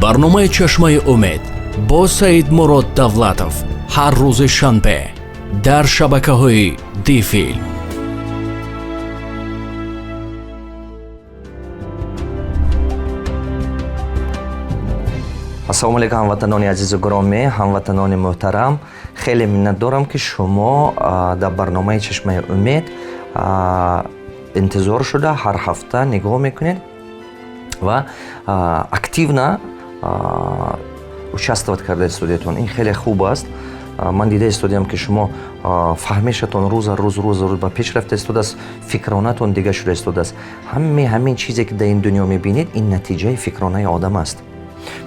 Барномаи «Чашмаи умед» бо Саидмурод Давлатов ҳар рӯзи шанбе дар шабакаҳои Дифилм. Ассалому алайкум, ҳамватанони азизу гиромӣ, ҳамватанони муҳтарам. Хеле миннатдорам, ки шумо дар барномаи «Чашмаи умед» интизор шуда, ҳар ҳафта нигоҳ мекунед ва активно участвовать карда истодиятон. Ин хеле хуб аст. Ман дида истодиям, ки шумо фаҳмишатон рӯза рӯз, рӯза рӯз ба пеш рафта истодааст, фикронатон дига шуда истодааст. Ҳаме ҳамин чизе, ки дар ин дунё мебинед, ин натиҷаи фикронаи одам аст.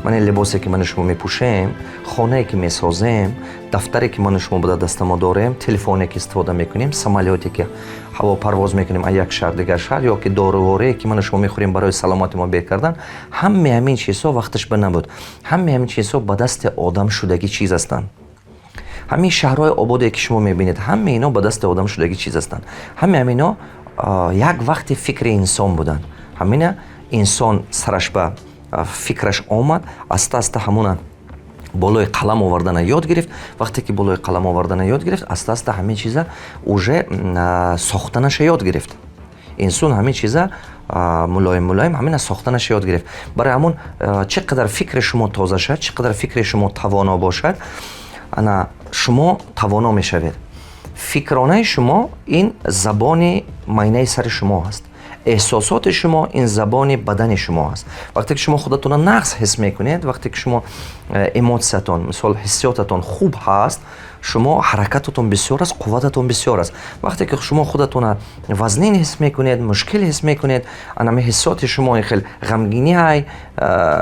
Ман ин либосе, ки ману шумо мепӯшем, хонае, ки месозем, дафтаре, ки ману шумо ба даста мо дорем, телефоне, ки истифода мекунем, самолёте, ки ҳаво парвоз мекунем аз як шаҳр дигар шаҳр, ё ки доруворие, ки ману шумо мехӯрем барои саломати мо беҳ кардан, ҳаме ҳамин чизҳо вақташ ба набуд. Ҳаме ҳамин чизҳо ба дасти одам шудагӣ чиз ҳастанд. Ҳамин шаҳрҳои ободе, ки шумо мебинед, ҳаме ино ба дасти одам шудагӣ чиз ҳастанд. Ҳаме ҳамино як вақти фикри инсон буданд. Ҳамина инсон сараш ба фикраш омад, аста аста ҳамуна болои қалам овардана ёд гирифт. Вақте ки болои қалам овардана ёд гирифт, аста аста ҳамин чиза уже сохтанаша ёд гирифт. Инсон ҳамин чиза мулоим мулоим ҳамина сохтанаша ёд гирифт. Барои ҳамон, чӣ қадар фикри шумо тоза шавад, чӣ қадар фикри шумо тавоно бошад, ана шумо тавоно мешавед. Фикронаи шумо ин забони майнаи сари шумо ҳаст, эҳсосоти шумо ин забони бадани шумо аст. Вақте ки шумо худатонро нағз ҳис мекунед, вақте ки шумо эмоциятон, мисол, ҳиссиётатон хуб ҳаст, шумо ҳаракататон бисёр аст, қуввататон бисёр аст. Вақте ки шумо худатонро вазнин ҳис мекунед, мушкил ҳис мекунед, анами ҳиссиёти шумо хел ғамгинӣ ҳай,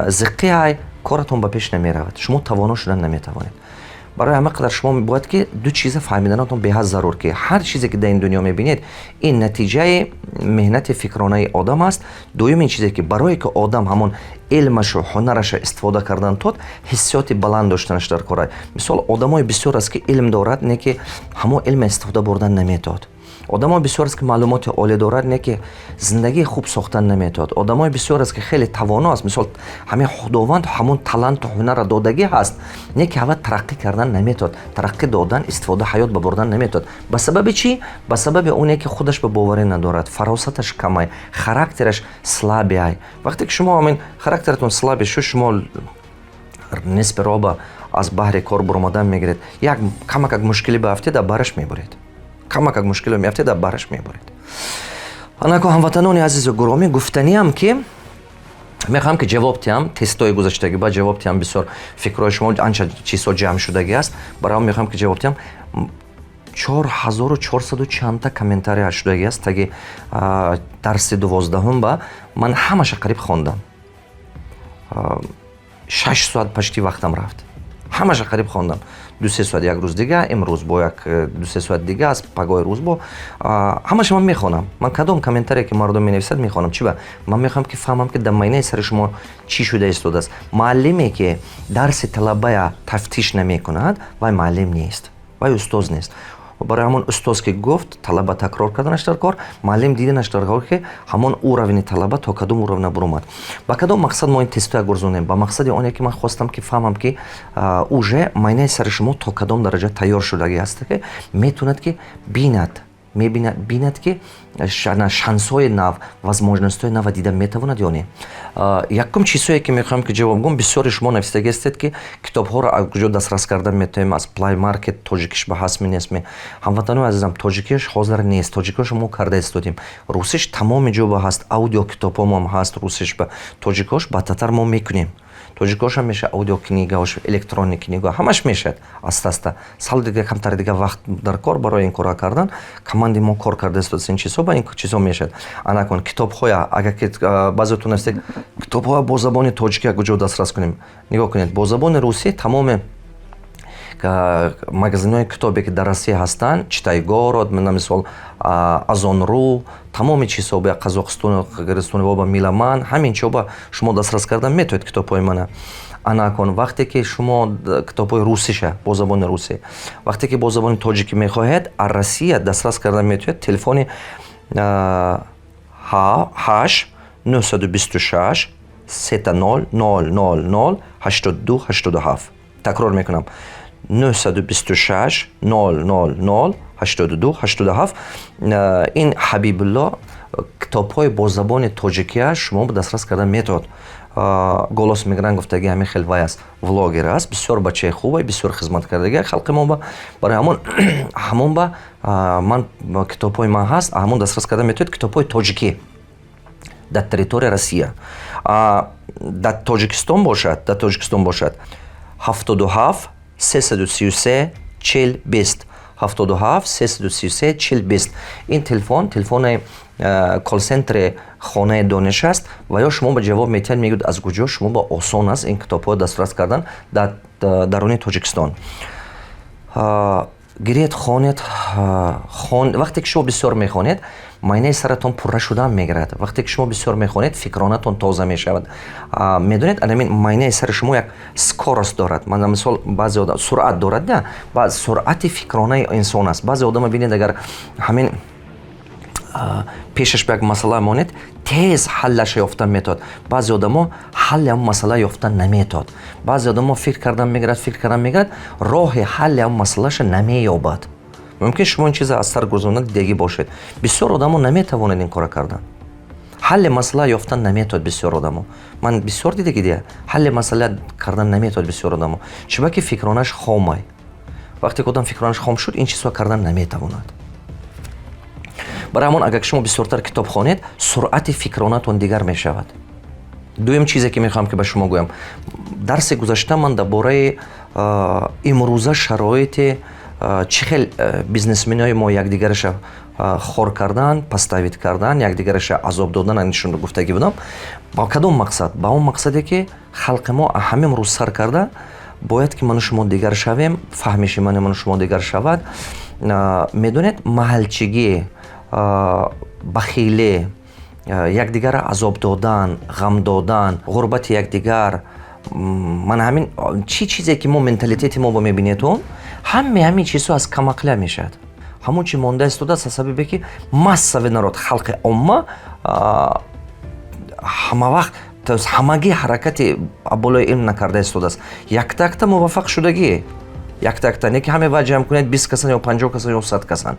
зиққӣ ҳай, коратон ба пеш намеравад, шумо тавоно шудан наметавонед. Барои ҳама қадар шумо бояд ки ду чиза фаҳмиданатон беҳад зарур, ки ҳар чизе, ки дар ин дунё мебинед, ин натиҷаи меҳнати фикронаи одам аст. Дуюм ин чизе, ки барое ки одам ҳамон илмашу ҳунараша истифода кардан тод, ҳиссиёти баланд доштанаш дар кора. Мисол, одамои бисёр аст, ки илм дорад, не ки ҳамон илма истифода бурдан наметавод. Одамои бисёр аст, ки маълумоти олӣ дорад, не ки зиндагии хуб сохтан наметавад. Одамои бисёр аст, ки хеле тавоно аст, мисол, ҳамин Худованд ҳамон таланту ҳунарра додагӣ ҳаст, не ки ҳава тараққӣ кардан наметавад, тараққӣ додан, истифода, ҳаёт ба бурдан наметавад. Ба сабаби чӣ? Ба сабаби оне, ки худаш ба боварӣ надорад, фаросаташ камай, характераш слабый ай. Вақте ки шумо ҳамин характератон слабый шуд, шумо нисби роба аз баҳри кор буромадан мегиред. Як камакак мушкилӣ баафтед, дар бараш мебуред, камакак мушкило меафтед, дар бараш мебуред. Анако, ҳамватанони азизу гиромӣ, гуфтаниам, ки мехоҳам, ки ҷавоб диҳам тестои гузаштагӣ, ба ҷавоб диҳам. Бисёр фикрҳои шумо, анча чизҳо ҷамъ шудагӣ аст, барои ҳам мехоҳам, ки ҷавоб диҳам. 4400 чандта комментария шудагӣ аст таги дарси 12-ҳум. Ба ман ҳамаша қариб хондам, 6 соат пашти вақтам рафт, ҳамаша қариб хондам. 2-3 соат як рӯз дига, имрӯз бо як 2-3 соат дига аст, пагоҳи рӯз бо ҳамаша ман мехонам. Ман кадом комментарие, ки мардум менависад, мехонам. Чи ба? Ман мехоҳам, ки фаҳмам, ки дар майнаи сари шумо чӣ шуда истодааст. Муаллиме, ки дарси талабая тафтиш намекунад, вай муаллим нест, вай устоз нест. Барои ҳамон устоз, ки гуфт, талаба такрор карданаш дар кор, муаллим диданаш дар кор, ки ҳамон уровни талаба то кадом уровня буромад. Ба кадом мақсад мо ин тестоя гурзонем? Ба мақсади оне, ки ман хостам, ки фаҳмам, ки уже майнаи сари шумо то кадом дараҷа тайёр шудагӣ аст, ки метавонад, ки бинад, мебинад, бинад, ки шансҳои нав, возможностҳои нава дида метавонад ё не. Якум чизҳое, ки мехоҳам, ки ҷавоб гӯм: бисёри шумо нависдагӣ ҳастед, ки китобҳоро аз куҷо дастрас кардан метавонем, аз Play Market тоҷикиш ба ҳастми, нестми? Ҳамватанои азизам, тоҷикиш ҳозир нест, тоҷикошо мо карда истодем. Русиш тамоми ҷо ба ҳаст, аудиокитобҳомам ҳаст русиш ба, тоҷикош ба татар мо мекунем. Тоҷикошам мешавад, аудиокнигаош, электронный книга, ҳамаш мешавад аста аста. Сал дига, камтар дига вақт дар кор барои ин корро кардан. Командаи мо кор карда истодааст ин чизҳо, ба ин чизҳо мешавад. Анакун китобҳоя, агар ки баъзеотон нависед, китобҳоя бо забони тоҷикӣ куҷо дастрас кунем? Нигоҳ кунед, бо забони русӣ тамоми магазинҳои китобе, ки дар Россия ҳастанд, Читай Город, мисол, Озонру, тамоми чизҳо, ба Қазоқистону Қирғизистону ба Меломан, ҳамин чиҳо ба шумо дастрас кардан метавонед китобҳои мана. Анакун вақте ки шумо китобҳои русиша бо забони русӣ, вақте ки бо забони тоҷикӣ мехоҳед, аз Россия дастрас кардан метавонед. Телефони 8 926. сета 0 0 0 0 82 87. Такрор мекунам: 926 0 0 0 82 87. Ин Ҳабибулло китобҳои бо забони тоҷикия шумо дастрас карда метавонад. Голос мигрант гуфтаги ҳамин хел вай аст, влогер аст, бисёр бачаи хубе, бисёр хизмат кардаги халқи мо ба. Барои ҳамон ба ман китобҳои ман ҳаст, ҳамон дастрас карда метавонед, китобҳои тоҷикӣ дар территория Россия. Дар Тоҷикистон бошад, дар Тоҷикистон бошад, 77 333 40 20, 77 333 40 20. Ин телефон телефони колл-центри Хонаи дониш аст ва ё шумо ба ҷавоб метиҳад, мегӯяд, аз куҷо шумо ба осон аст ин китобҳоро дастрас кардан дар даруни Тоҷикистон. Гиред, хонед. Вақте ки шумо бисёр мехонед, майнаи саратон пурра шудан мегирад. Вақте ки шумо бисёр мехонед, фикронатон тоза мешавад. Медонед, анамин майнаи сари шумо як скорость дорад. Мана, мисол, баъзе одам суръат дорад, на баъз суръати фикронаи инсон аст. Баъзе одама бинед, агар ҳамин пешаш ба як масъала монед, тез ҳаллаша ёфтан метавонад. Баъзе одамо ҳалли ҳамон масъала ёфтан наметавонад. Баъзе одамо фикр кардан мегирад, фикр кардан мегирад, роҳи ҳалли ҳамон масъалаша намеёбад. Мумкин шумо ин чиза аз сар гузаронда дидагӣ бошед. Бисёр одамо наметавонад ин кора кардан, ҳалли масъала ёфтан наметавонад. Бисёр одамо, ман бисёр дидагӣ дия, ҳалли масъала кардан наметавонад бисёр одамо. Чиба ки фикронаш хомай. Вақте ки одам фикронаш хом шуд, ин чизҳо кардан наметавонад. Барои ҳамон, агар шумо бисёртар китоб хонед, суръати фикронатон дигар мешавад. Дуюм чизе, ки мехоҳам ки ба шумо гӯям: дарси гузашта ман дар бораи имрӯза шароити чӣ хел бизнесменои мо якдигараша хор кардан, подставить кардан, якдигараша азоб додан нишон гуфтагӣ будам. Ба кадом мақсад? Ба он мақсаде, ки халқи мо ҳамин рӯз сар карда бояд ки ману шумо дигар шавем, фаҳмиши ману шумо дигар шавад. Медонед, маҳалчигӣ, бахилӣ, якдигарро азоб додан, ғам додан, ғурбати якдигар, мана ҳамин чӣ чизе, ки мо менталитети мо мебинедон, ҳаме ҳамин чизҳо аз камақлия мешавад. Ҳамон чи монда истодааст, аз сабабе ки массовый народ, халқи омма ҳама вақт ҳамагӣ ҳаракати болои илм накарда истодааст. Якта якта муваффақ шудагӣ, якта якта, не ки ҳаме вай ҷамъ кунед, 20 касан ё 50 касан ё 100 касан,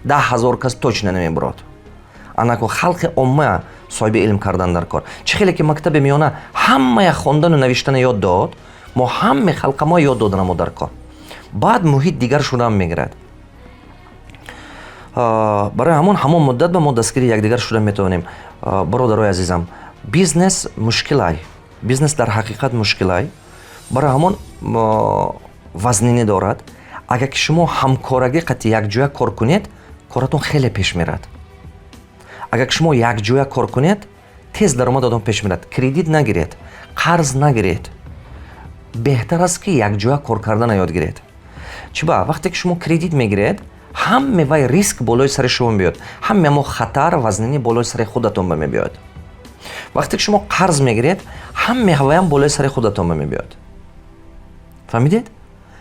10 000 кас точно намебурод. Анако халқи омма соҳиби илм кардан дар кор. Чӣ хеле ки мактаби миёна ҳамая хондану навиштана ёд дод, мо ҳаме халқа мо ёд доданамо дар кор. Баъд муҳит дигар шудан мегирад. Барои ҳамон муддат ба мо дастгири якдигар шуда метавонем. Бародарои азизам, бизнес мушкилай, бизнес дар ҳақиқат мушкилай. Барои ҳамон вазнинӣ дорад. Агар ки шумо ҳамкорагӣ қати якҷоя кор кунед, коратон хеле пеш мерад. Агар ки шумо якҷоя кор кунед, тез даромадатон пеш мерад. Кредит нагиред, қарз нагиред, беҳтар аст, ки якҷоя кор кардана ёд гиред. Чиба? Вақте ки шумо кредит мегиред, ҳаме вай риск болои сари шумо мебиёд, ҳаме мо хатар, вазнинӣ болои сари худатон ба мебиёд. Вақте ки шумо қарз мегиред, ҳаме ҳаваям болои сари худатон ба мебиёд. Фаҳмидед?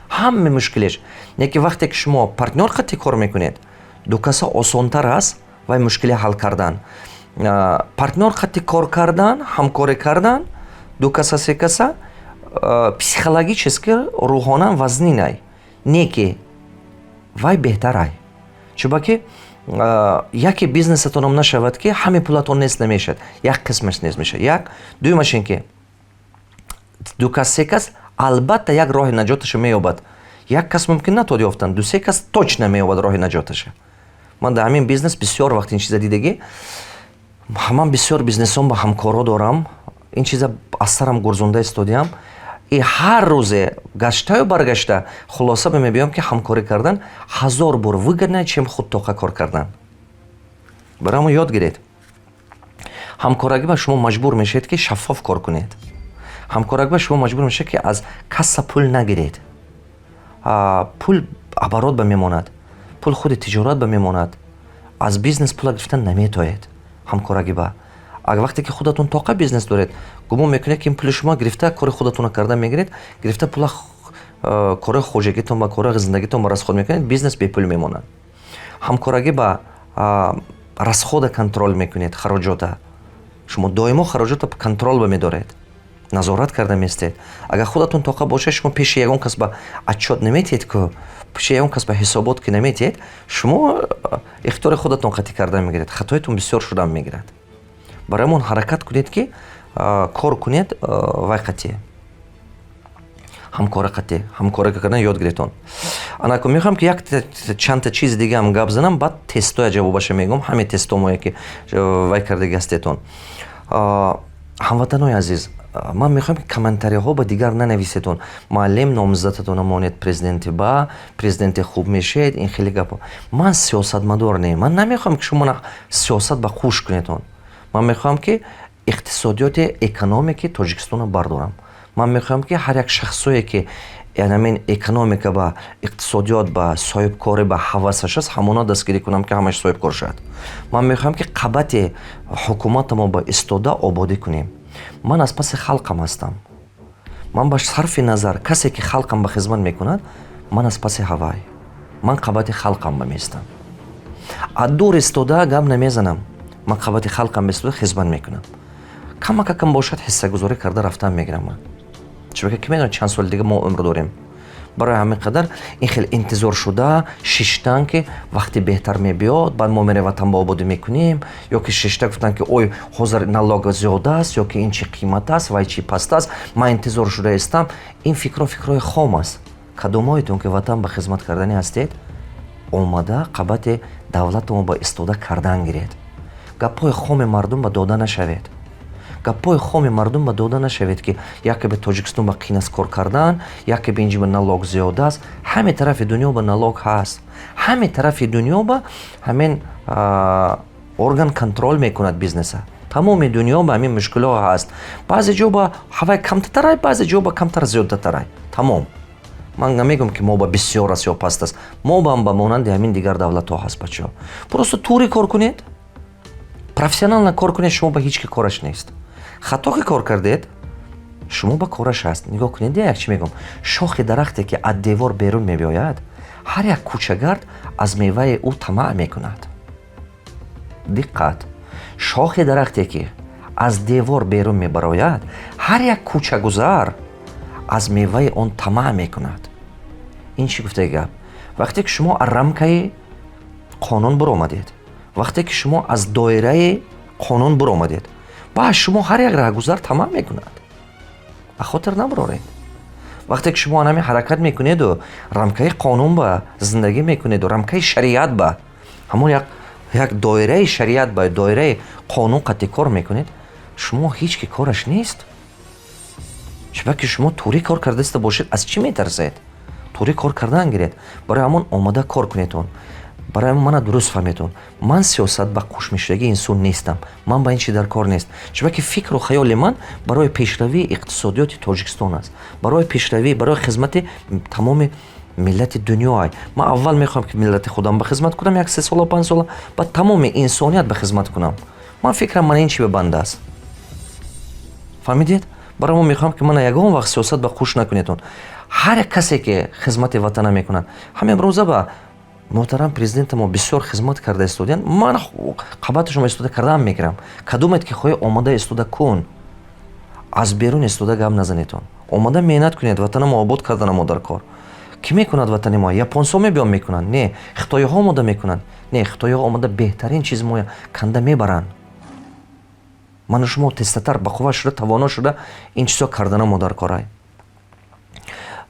Ҳаме мушкилеш не ки вақте ки шумо партнёр қати кор мекунед, ду каса осонтар аст вай мушкили ҳал кардан. Партнёр қати кор кардан, ҳамкорӣ кардан ду каса, се каса психологически, рӯҳонан вазнинай, не ки вай беҳтарай. Чунки яке бизнесатонам нашавад, ки ҳаме пулатон нест намешавад, як қисмаш нест мешавад. Як дуюмаш ин ки ду кас, се кас албатта як роҳи наҷоташа меёбад. Як кас мумкин натод ёфтан, ду се кас точно меёбад роҳи наҷоташа. Ман дар ҳамин бизнес бисёр вақт ин чиза дидагӣ. Ман бисёр бизнесон ба ҳамкоро дорам, ин чиза аз сарам гурзонда истодиам и ҳар рӯзе гаштаю баргашта хулоса ба мебиём, ки ҳамкорӣ кардан ҳазор бор выгоднее, чем худтоқа кор кардан. Барои ҳамон ёд гиред. Ҳамкорагӣ ба шумо маҷбур мешавед, ки шаффоф кор кунед. Ҳамкорагӣ ба шумо маҷбур мешавед, ки аз касса пул нагиред. Пул оборот ба мемонад, пул худи тиҷорат ба мемонад. Аз бизнес пула гирифтан наметоед ҳамкорагӣ ба. Агар вақте ки худатон тоқа бизнес доред, гумон мекунед, ки ин пули шумо гирифта кори худатонро карда мегиред, гирифта пула кори хоҷагитон ба кори зиндагитон ба расход мекунед, бизнес бепул мемонад. Ҳамкорагӣ ба расхода контроль мекунед, хароҷота. Шумо доимо хароҷотро контроль ба медоред, назорат карда местед. Агар худатон тоқа бошад, шумо пеши ягон кас ба отчёт наметиҳед ку, пеши ягон кас ба ҳисобот ки наметиҳед, шумо ихтиёри худатон қатъӣ карда мегиред, хатоятон бисёр шуда мегирад. Барои ҳамон ҳаракат кунед, ки кор кунед вай қатъӣ, ҳамкора қатъӣ, ҳамкорӣ кардан ёд гиретон. Анаку мехоҳам, ки як чандта чизи дигаам гап занам, баъд тестоя ҷавобаша мегӯм, ҳамин тестомое, ки вай кардаги ҳастетон. Ҳамватанои азиз, ман мехоҳам, ки комментариҳо ба дигар нанависетон: «Муаллим, номзадатона монед президенти, ба президенти хуб мешед». Ин хеле гапо. Ман сиёсатмадор не, ман намехоҳам, ки шумо сиёсат ба хуш кунетон. Ман мехоҳам, ки иқтисодиёти, экономикаи Тоҷикистонро бардорам. Ман мехоҳам, ки ҳар як шахсое, ки ҳамин экономика ба, иқтисодиёт ба, соҳибкорӣ ба ҳавасаш аст, ҳамона дастгирӣ кунам, ки ҳамаш соҳибкор шавад. Ман мехоҳам, ки қабати ҳукуматамо ба истода ободӣ кунем. Ман аз паси халқам ҳастам. Ман ба сарфи назар касе, ки халқам ба хизмат мекунад, ман аз паси ҳавай, ман қабати халқам ба меистам. Аз дур истода гап намезанам. Ман қабати халқам истода хизмат мекунам. Камакакам бошад, ҳиссагузорӣ карда рафтан мегирам. Ман чунки ки медонад, чанд соли дига мо умр дорем. Барои ҳамин қадар ин хел интизор шуда шиштан, ки вақти беҳтар мебиёд, баъд мо мерем, ватан ба ободӣ мекунем, ё ки шишта гуфтан, ки ой, ҳозир налог зиёд аст, ё ки ин чи қимат аст, вай чи паст аст, ман интизор шуда истам, ин фикрҳо фикрҳои хом аст. Кадомоетон, ки ватан ба хизмат карданӣ ҳастед, омада қабати давлатамо ба истода кардан гиред. Гапҳои хоми мардум ба дода нашавед. Гапҳои хоми мардум ба дода нашавед, ки яке ба Тоҷикистон ба қин аст кор кардан, яке ба инҷи ба налог зиёд аст. Ҳаме тарафи дунё ба налог ҳаст, ҳаме тарафи дунё ба ҳамин орган контроль мекунад бизнеса. Тамоми дунё ба ҳамин мушкилҳо ҳаст. Баъзе ҷо ба ҳавай камтатарай, баъзе ҷо ба камтар, зиёдатарай. Тамом. Ман намегӯям, ки мо ба бисёр аст ё паст аст. Мо баам ба монанди ҳамин дигар давлатҳо ҳаст, бачаҳо. Просто тури кор кунед, профессионально кор кунед, шумо ба ҳеҷ ки кораш нест. Хато ки кор кардед, шумо ба кораш ҳаст. Нигоҳ кунед, як чӣ мегӯям: шохи дарахте, ки аз девор берун мебиёяд, ҳар як кӯчагард аз меваи ӯ тамаъ мекунад. Диққат! Шохи дарахте, ки аз девор берун мебарояд, ҳар як кӯчагузар аз меваи он тамаъ мекунад. Ин чӣ гуфтаи гап? Вақте ки шумо аз рамкаи қонун буромадед, вақте ки шумо аз доираи қонун буромадед, ба шумо ҳар як раҳгузар тамаъ мекунад. А хотир набароред, вақте ки шумо анами ҳаракат мекунеду рамкаи қонун ба зиндагӣ мекунеду рамкаи шариат ба, ҳамон як доираи шариат ба, доираи қонун қатъи кор мекунед, шумо ҳеҷ ки кораш нест. Чунки шумо тури кор кардаиста бошед, аз чӣ метарсед? Тури кор кардан гиред. Барои ҳамон омода кор кунедон. Барои ҳамон мана дуруст фаҳметон: ман сиёсат ба қушмишдагии инсон нестам. Ман ба ин чи дар кор нест, чунки фикру хаёли ман барои пешравии иқтисодиёти Тоҷикистон аст, барои пешравӣ, барои хизмати тамоми миллати дунё ай. Ман аввал мехоҳам, ки миллати худам ба хизмат кунам як 3 сола, 5 сола, баъд тамоми инсоният ба хизмат кунам. Ман фикрам мана ин чи ба банда аст, фаҳмидед? Барои мо мехоҳам, ки мана ягон вақт сиёсат ба қуш накунедон. Ҳар як касе, ки хизмати ватана мекунад, ҳамин рӯза ба муҳтарам президента мо бисёр хизмат карда истодиянд. Ман қабати шумо истода кардаам мегирам. Кадомед ки хоҳӣ, омода истода кун. Аз берун истода гап назанедон. Омода меҳнат кунед. Ватанамо обод карданамо дар кор. Кӣ мекунад ватани мо? Японсо мебиён мекунанд? Не. Хитоиҳо омода мекунанд? Не. Хитоиҳо омода беҳтарин чиз моя канда мебаранд. Ману шумо тезтатар бақувват шуда, тавоно шуда, ин чизҳо карданамо дар корай.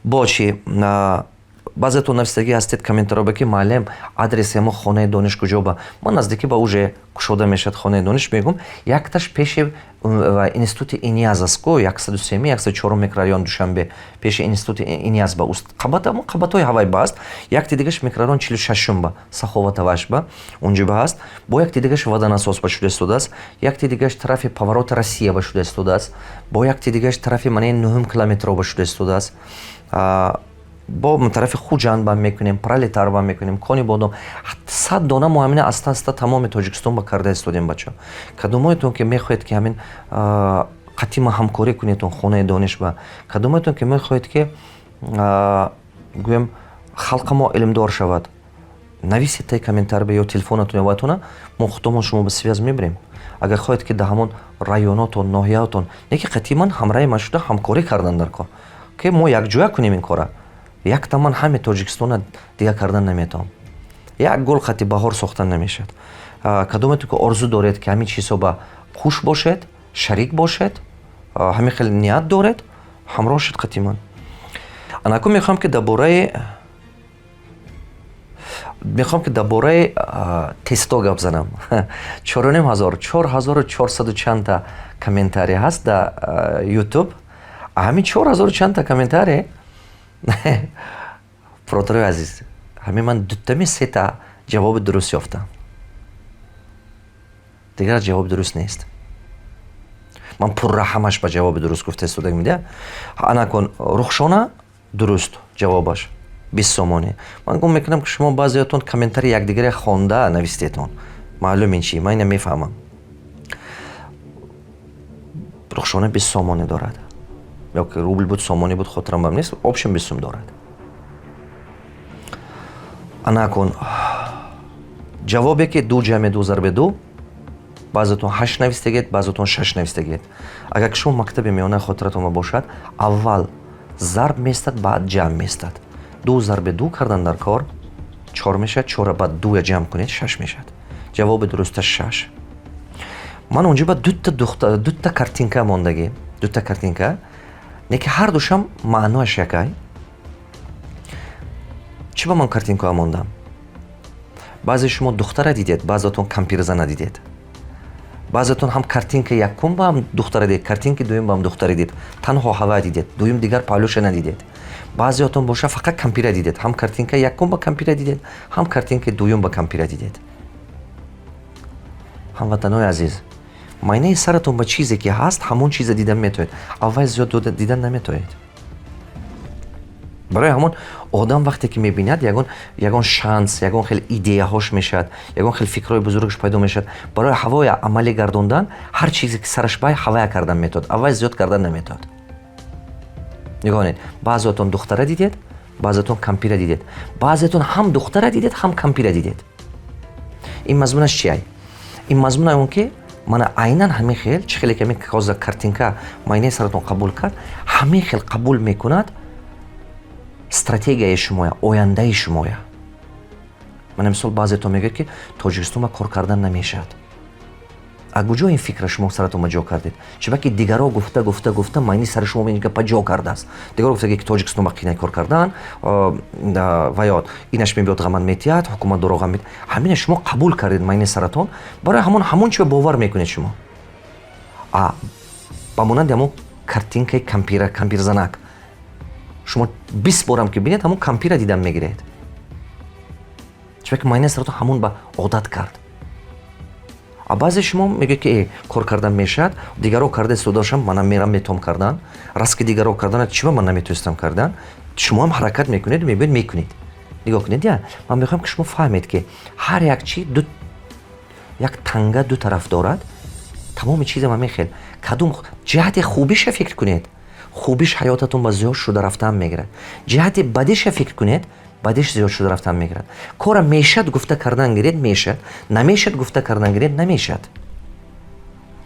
Бо чи баъзетон нависагӣ ҳастед комментароба, ки «Муаллим, адреси ҳамо хонаи дониш куҷо?» Ба ман наздикӣ ба уже кушода мешавад хонаи дониш, мегӯм. Якташ пеши институти Иняз аст ку, 103, 104 микрорайон, Душанбе, пеши институти Иняз ба қабат, қабатҳои ҳавай ба аст. Якти дигаш микрорайон 46-ум ба, Саховатаваш ба, унҷо ба ҳаст. Бо якти дигаш Водонасос ба шуда истодааст, якти дигаш тарафи поворота Россия ба шуда истодааст, бо якти дигаш тарафи манаи нуҳум километро ба шуда истодааст. Бо тарафи Хуҷанд ба мекунем, Пролетар ба мекунем, Кони Бодом. 100 дона мо ҳамина аста аста тамоми Тоҷикистон ба карда истодем. Бача, кадомоятон ки мехоҳед, ки ҳамин қатима ҳамкорӣ кунедон хонаи дониш ба, кадомоятон ки мехоҳед, ки гӯем, халқа мо илмдор шавад, нависед таи комментар ба ё телефонатон ё ватона, мо худомон шумо ба связь мебирем. Агар хоҳед, ки дар ҳамон Районотон, ноҳияотон не ки қатъи ман ҳамраҳи ман шуда, ҳамкорӣ кардан дар кор, ки мо якҷоя кунем ин кора. Якта ман ҳаме Тоҷикистона дига кардан наметавонам, як гул қати баҳор сохтан намешавад. Кадомете ки орзу доред, ки ҳамин чизҳо ба хуш бошед, шарик бошед, ҳамин хел ният доред, ҳамроҳ шед қати ман. Анакун мехоҳам, ки дар бораи тесто гап занам. 4500, 4400 чандта комментарий ҳаст дар Ютуб. Ҳамин 4000 чандта комментарий, бародарои азиз, ҳамин ман дутами сета ҷавоби дуруст ёфтам, дигар ҷавоби дуруст нест. Ман пурра ҳамаш ба ҷавоби дуруст гуфта истода медиҳам. Анакун Рухшона дуруст ҷавобаш, 20 сомонӣ. Ман гум мекунам, ки шумо баъзеятон комментарий якдигаре хонда навистетон. Маълум ин чи, ман ина мефаҳмам. Рухшона 20 сомонӣ дорад ё ки рубл буд, сомонӣ буд, хотирам бам нест. Общем, 20 сум дорад. Анакун ҷавобе, ки ду ҷамъи ду зарби ду, баъзетон ҳашт навистагед, баъзетон шаш навистагед. Агар ки шумо мактаби миёна хотиратон бошад, аввал зарб местад, баъд ҷамъ местад. Ду зарби ду кардан дар кор чор мешавад, чора баъд дуя ҷамъ кунед, шаш мешавад. Ҷавоби дурусташ шаш. Ман онҷо ба дутта картинка мондагӣ, дутта картинка не, ки ҳар душам маъноаш якай. Чӣ ба ман картинкаа мондам? Баъзе шумо духтара дидед, баъзеатон кампирзана дидед, баъзеатон ҳам картинка якум ба ҳам духтара дид, картинки дуюм ба ҳам духтара дид, танҳо ҳава дидед, дуюм дигар паҳлӯша надидед. Баъзеотон боша, фақат кампира дидед, ҳам картинка якум ба кампира дидед, ҳам картинкаи дуюм ба кампира дидед. Ҳамватанои азиз, майнаи саратон ба чизе ки ҳаст, ҳамон чиза дидан метавонед, аввал зиёд дидан наметавонед. Барои ҳамон одам вақте ки мебинад ягон шанс, ягон хел идеяҳош мешавад, ягон хел фикрҳои бузургаш пайдо мешавад, барои ҳавоя амалӣ гардондан ҳар чизе ки сараш бай, ҳавая кардан метавонад, аввал зиёд кардан наметавонад. Нигоҳ кунед: баъзеотон духтара дидед, баъзеотон кампира дидед, баъзеотон ҳам духтара дидед, ҳам кампира дидед. Ин мазмунаш чи ай? Ин мазмуна он ки мана айнан ҳамин хел, чӣ хеле ки ҳамин ҳозир картинка майнаи саратон қабул кард, ҳамин хел қабул мекунад стратегияи шумоя, ояндаи шумоя. Мана мисол, баъзетон мегӯяд, ки Тоҷикистон ба кор кардан намешавад. А куҷо ин фикра шумо саратон ба ҷо кардед? Чунки дигаро гуфта, гуфта, гуфта, майни сари шумо ин гапа ҷо кардааст. Дигаро гуфта, ки Тоҷикистон ба қинай кор кардан ва ё инаш мебиёд, ғаман метиҳад, ҳукумат дороғам мет, ҳамина шумо қабул кардед майни саратон. Барои ҳамон чиро бовар мекунед шумо. А ба монанди ҳамон картинкаи кампира, кампирзанак, шумо 20 борам ки бинед, ҳамон кампира дидан мегиред, чунки майнаи саратон ҳамон ба одат кард. А баъзе шумо мегӯед, ки кор кардан мешавад, дигаро карда истодашам, манам мерам, метавом кардан. Раст ки дигаро кардан, чиба ман наметавонистам кардан? Шумоам ҳаракат мекунед, мебиёед, мекунед. Нигоҳ кунед, я ман мехоҳам, ки шумо фаҳмед, ки ҳар як чи ду, як танга ду тараф дорад. Тамоми чизам ҳамин хел. Кадом ҷиҳати хубиша фикр кунед, хубиш ҳаётатон ба зиёд шуда рафтан мегирад. Ҷиҳати бадиша фикр кунед, бадиш зиёд шуда рафтан мегирад. Кора мешад гуфта кардан гиред, мешад, намешад гуфта кардан гиред, намешад.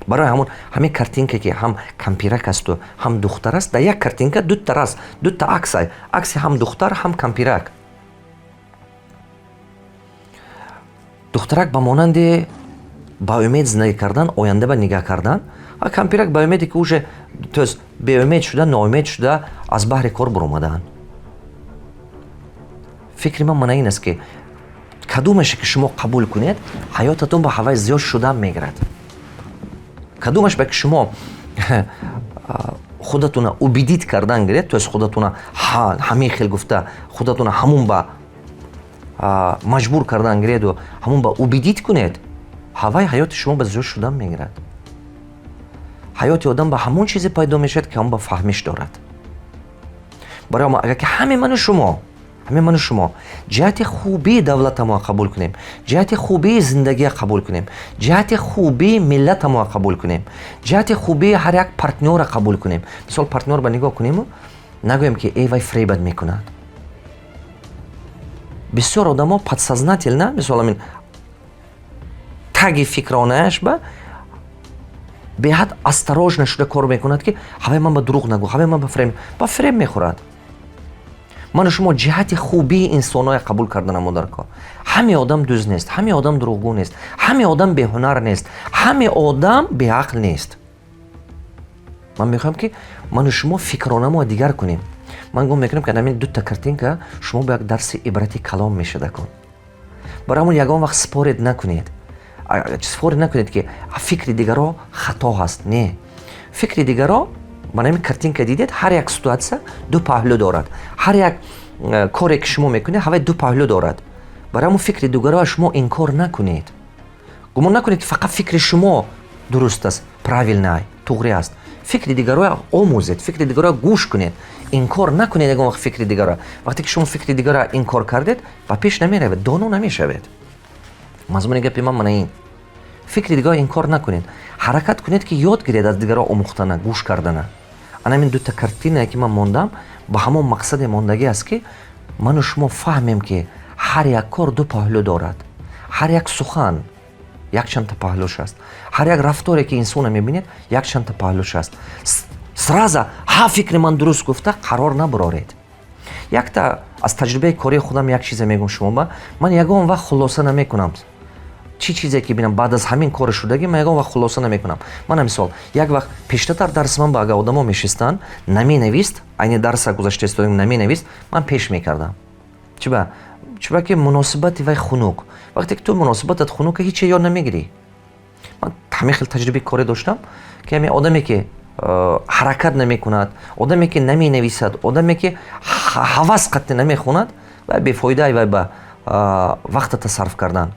Барои ҳамон ҳамин картинка, ки ҳам кампирак асту, ҳам духтар аст, дар як картинка дута раст, дута акса, акси ҳам духтар, ҳам кампирак. Духтарак ба монанди ба умед зиндагӣ кардан, оянда ба нигаҳ кардан, а кампирак ба умеде ки уже, то есть беумед шуда, ноумед шуда, аз баҳри кор баромадаанд. Фикри ман мана ин аст, ки кадомаше ки шумо қабул кунед, ҳаётатон ба ҳавай зиёд шудан мегирад. Кадомаш ба ки шумо худатона убедить кардан гиред, то есть худатона ҳамин хел гуфта, худатона ҳамун ба маҷбур кардан гиреду ҳамун ба убедить кунед, ҳавай ҳаёти шумо ба зиёд шудан мегирад. Ҳаёти одам ба ҳамон чизе пайдо мешавад, ки ҳамон ба фаҳмиш дорад. Барои мо, агар ки ҳаме ману шумо ҷиҳати хубии давлатамо қабул кунем, ҷиҳати хубии зиндагия қабул кунем, ҷиҳати хубии миллатамо қабул кунем, ҷиҳати хубии ҳар як партнёра қабул кунем. Мисол, партнёр ба нигоҳ кунему нагӯем, ки э, вай фребат мекунад. Бисёр одамо подсознательно, мисол, амин таги фикронааш ба Беҳад осторожно шуда кор мекунад, ки ҳавай ман ба дурӯғ нагӯ, ҳавай ман ба фиреб мехӯрад. Ману шумо ҷиҳати хубии инсонҳое қабул карданамо дар кор. Ҳаме одам дуз нест, ҳаме одам дурӯғгӯ нест, ҳаме одам беҳунар нест, ҳаме одам беақл нест. Ман мехоҳам, ки ману шумо фикронамо дигар кунем. Ман гум мекунам, ки ҳамин дута картинка шумо ба як дарси ибрати калом мешуда кун. Барои ҳамон ягон вақт спорить накунед, спорить накунед, ки фикри дигаро хато ҳаст. Не, фикри дигаро. Ман ҳамин картинка дидед, ҳар як ситуация ду паҳлӯ дорад, ҳар як коре, ки шумо мекунед, ҳавай ду паҳлӯ дорад. Барои ҳамон фикри дигароа шумо инкор накунед. Гумон накунед, ки фақат фикри шумо дуруст аст, правильный, туғри аст. Фикри дигароа омӯзед, фикри дигароа гӯш кунед, инкор накунед ягон вақт фикри дигаро. Вақте ки шумо фикри дигаро инкор кардед, ба пеш намеравед, доно намешавед. Мазмуни гапи ман мана ин: фикри дигаро инкор накунед, ҳаракат кунед, ки ёд гиред аз дигаро омӯхтана, гӯш кардана. Ана ҳамин дута картинае, ки ман мондам, ба ҳамон мақсаде мондагӣ аст, ки ману шумо фаҳмем, ки ҳар як кор ду паҳлӯ дорад, ҳар як сухан якчандта паҳлӯш аст, ҳар як рафторе, ки инсона мебинед, якчандта паҳлӯш аст. Сразу ҳа, фикри ман дуруст гуфта, қарор набароред. Якта аз таҷрибаи кории худам як чизе мегӯм шумо ба. Ман ягон вақт хулоса намекунам. Чӣ чизе ки бинам, баъд аз ҳамин кори шудагӣ ман ягон вақт хулоса намекунам. Мана мисол, як вақт пештатар дарси ман ба агар одамо мешистанд, наменавист, айни дарса гузашта истодем, наменавист, ман пеш мекардам. Чиба? Чиба ки муносибати вай хунук. Вақте ки ту муносибатат хунука, ҳиче ёд намегирӣ. Ман ҳамин хел таҷрибаи корӣ доштам, ки ҳамин одаме, ки ҳаракат намекунад, одаме, ки наменависад, одаме, ки ҳавас қатъи намехонад, вай бефоида, вай ба вақтата сарф кардан.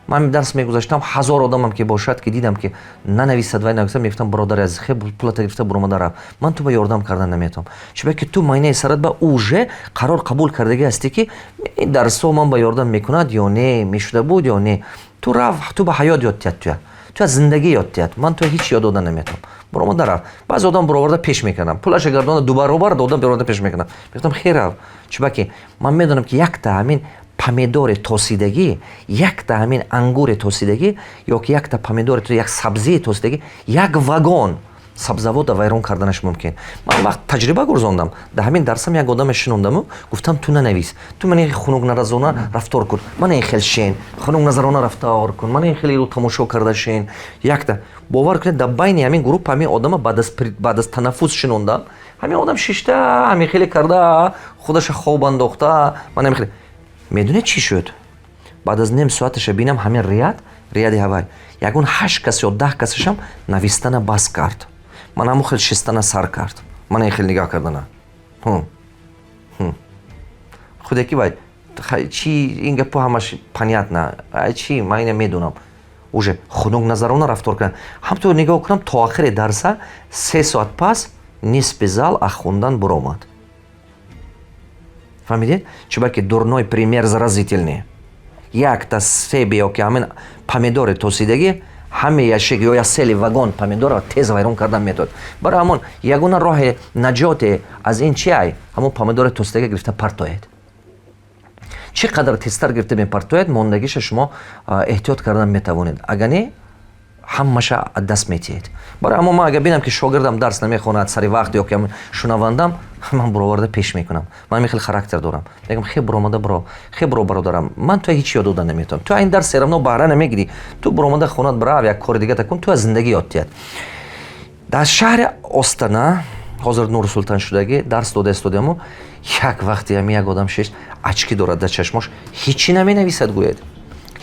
Ман дарс мегузаштам, 1000 одамам ки бошад, ки дидам, ки нанависад, вай нависад, мегуфтам: «Бародари азиз, хе, пулата гирифта буромада рафт, ман ту ба ёрдам кардан наметавонам». Чиба ки ту майнаи сарат ба уже қарор қабул кардагӣ ҳастӣ, ки ин дарсҳо ман ба ёрдам мекунад ё не, мешуда буд ё не. Ту рафт, ту ба ҳаёт ёд тиҳад, туя ту аз зиндагӣ ёд тиҳад, ман ту ҳеҷ ёд дода наметавонам, буромада рафт. Баъзе одам буроварда пеш мекардам, пулаша гардонда, дубаробар додам, буроварда пеш мекардам, мегуфтам: «Хер, рав». Чиба ки ман медонам, ки якта ҳамин помидори тосидагӣ, якта ҳамин ангури тосидагӣ ё ки якта помидори, як сабзии тосидагӣ як вагон сабзавода вайрон карданаш мумкин. Ман вақт таҷриба гузондам. Дар ҳамин дарсам як одаме шинондаму гуфтам: «Ту нанавис, ту ман хунукназарона рафтор кун, ман ин хел шен, хунукназарона рафтор кун, ман ин хеле тамошо карда шен». Якта, бовар кунед, дар байни ҳамин группа ҳамин одама баъд аз танаффус шинондам. Ҳамин одам шишта, ҳамин хеле карда, худаша хоб андохта. Ман ҳамин хеле, медонед, чӣ шуд? Баъд аз ним соаташа бинам, ҳамин ряд, ряди ҳавай ягон ҳашт кас ё 10 касашам навистана бас кард. Ман ҳамон хел шистана сар кард, ман ин хел нигоҳ кардана. Худе ки вай чи, ин гапо ҳамаш понятно, чи ман ина медонам, уже хунукназарона рафтор кардам. Ҳамтур нигоҳ кунам, то охири дарса, 3 соат пас, нисфи зал аз хондан буромад. Фаҳмидед? Чунки дурной пример заразительный. Якта себе ё ки ҳамин помидори тосидагӣ ҳаме яшек ё як целый вагон помидорро тез вайрон кардан метавонад. Барои ҳамон ягона роҳи наҷоте аз ин чи ай? Ҳамон помидори тосидагӣ гирифта партоед. Чӣ қадар тезтар гирифта мепартоед, мондагиша шумо эҳтиёт кардан метавонед. Агар не, ҳамаша аз даст метиҳед. Барои ҳамон ман агар бинам, ки шогирдам дарс намехонад сари вақт ё ки шунавандам, ман буроварда пеш мекунам. Ман ҳамин хел характер дорам. Мегӯям: «Хе, буромада биро, хе, биро, бародарам, ман туя ҳеҷ ёд дода наметавонам, ту ин дарс всё равно баҳра намегирӣ, ту буромада хонат бирав, як кори дигата кун, ту аз зиндагӣ ёд тиҳад». Дар шаҳри Остана, ҳозир Нурсултан шудагӣ, дарс дода истодиаму як вақте ҳами як одам шишт, очки дорад дар чашмош, ҳечӣ наменависад, гӯяд,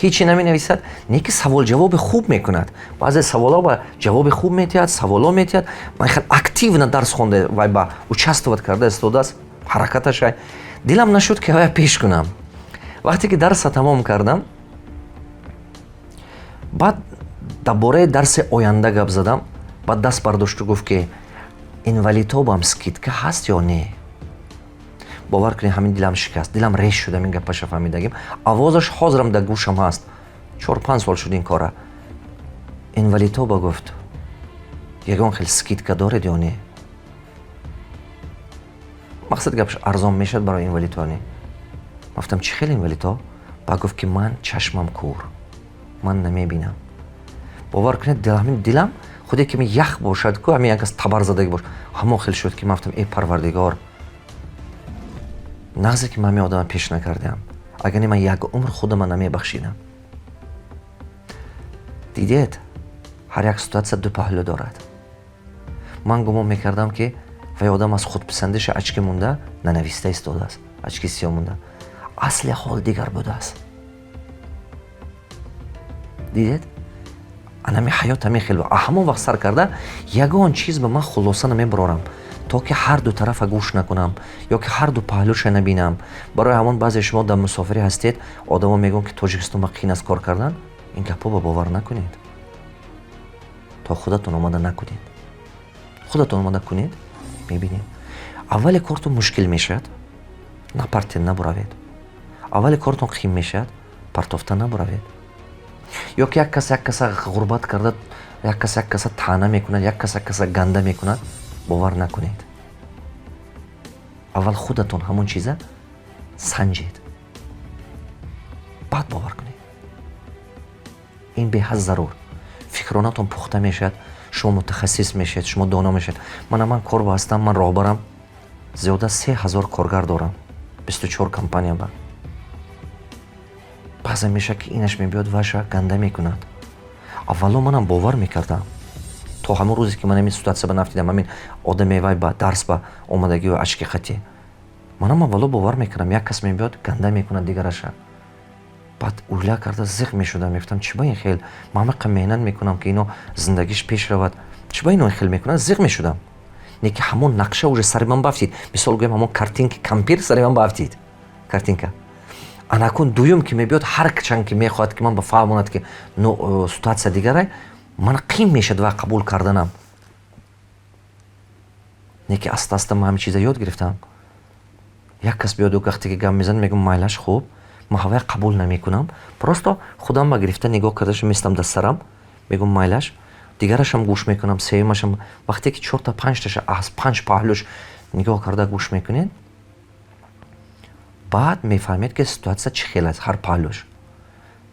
ҳечӣ наменависад, не ки саволҷавоби хуб мекунад, баъзе саволҳо ба ҷавоби хуб метиҳад, саволҳо метиҳад. Ман хел активно дарс хонда, вай ба участвовать карда истодааст, ҳаракаташ. Дилам нашуд, ки вая пеш кунам. Вақте ки дарса тамом кардам, баъд дар бораи дарси оянда гап задам. Баъд даст бардошту гуфт, ки инвалидҳо скидка ҳаст ё не? Бовар кунед, ҳамин дилам шикаст, дилам реш шуд. Ҳамин гапаша фаҳмидагим, овозаш ҳозирам дар гӯшам ҳаст. 4-5 сол шуд ин кора. Инвалидҳо ба гуфт, ягон хел скидка доред ё не? Мақсад гапаш, арзон мешавад барои инвалидҳо не? Гуфтам: «Чӣ хел инвалидҳо?» Ба гуфт, ки ман чашмам кур, ман намебинам. Бовар кунед, ҳамин дилам Худе ки ях бошад ку, ҳамин як кас табар задаги бош, ҳамон хел шуд, ки ман гуфтам: «Э, Парвардигор, нағзе ки ман ҳамин одама пеш накардам, агар не, ман як умр худама намебахшидам». Дидед, ҳар як ситуация ду паҳлӯ дорад. Ман гумон мекардам, ки вай одам аз худписандиша очки монда нанависта истодааст, очки сиёҳ монда. Асли ҳол дигар будааст. Дидед, анами ҳаёт ҳамин хел. Ҳамон вақт сар карда ягон чиз ба ман хулоса намебарорам, то ки ҳар ду тарафа гӯш накунам ё ки ҳар ду паҳлӯша набинам. Барои ҳамон баъзе шумо дар мусофирӣ ҳастед, одамо мегӯянд, ки Тоҷикистон ба қиин аст кор кардан. Ин гапҳо ба бовар накунед, то худатон омада накунед. Худатон омада кунед, мебинед, аввали кортон мушкил мешавад, напартед, набуравед. Аввали кортон қиин мешавад, партофта набуравед. Ё ки як кас як каса ғурбат карда, як кас як каса таъна мекунад, як кас як каса ганда мекунад, бовар накунед. Аввал худатон ҳамон чиза санҷед, баъд бовар кунед. Ин беҳад зарур. Фикронатон пухта мешавад, шумо мутахассис мешавед, шумо доно мешавед. Мана, ман корба ҳастам, ман роҳбарам, зиёда 3000 коргар дорам, 24 компания. Ба баъзе мешавад, ки инаш мебиёд, ваша ганда мекунад. Аввало манам бовар мекардам, то ҳамон рӯзе ки ман ҳамин ситуация ба нафтидам, ҳамин одаме вай ба дарс ба омадагию очки хати. Манам аввало бовар мекардам, як кас мебиёд, ганда мекунад дигараша. Баъд уйла карда зиқ мешудам, мегуфтам: «Чӣ ба ин хел? Ман ҳамақа меҳнат мекунам, ки ино зиндагиш пеш равад, чӣ ба ино ин хел мекунад?» Зиқ мешудам. Не ки ҳамон нақша уже сари ман бафтид, мисол гӯям, ҳамон картинки кампир сари ман бафтид, картинка. Анакун дуюм ки мебиёд, ҳар чанд ки мехоҳад, ки ман ба фаҳмонад, ки ну, ситуация дигарай, ман қин мешад ва қабул карданам. Не ки аста аста ман ҳамин чиза ёд гирифтам. Як кас биёду вақте ки гап мезанад, мегӯям: «Майлаш, хуб». Ман ҳавая қабул намекунам, просто худам ба гирифта нигоҳ кардаша местам дар сарам, мегӯям: «Майлаш». Дигарашам гӯш мекунам, сеюмашам. Вақте ки чорта панҷташа аз панҷ паҳлӯш нигоҳ карда гӯш мекунед, баъд мефаҳмед, ки ситуация чӣ хел аст, ҳар паҳлӯш.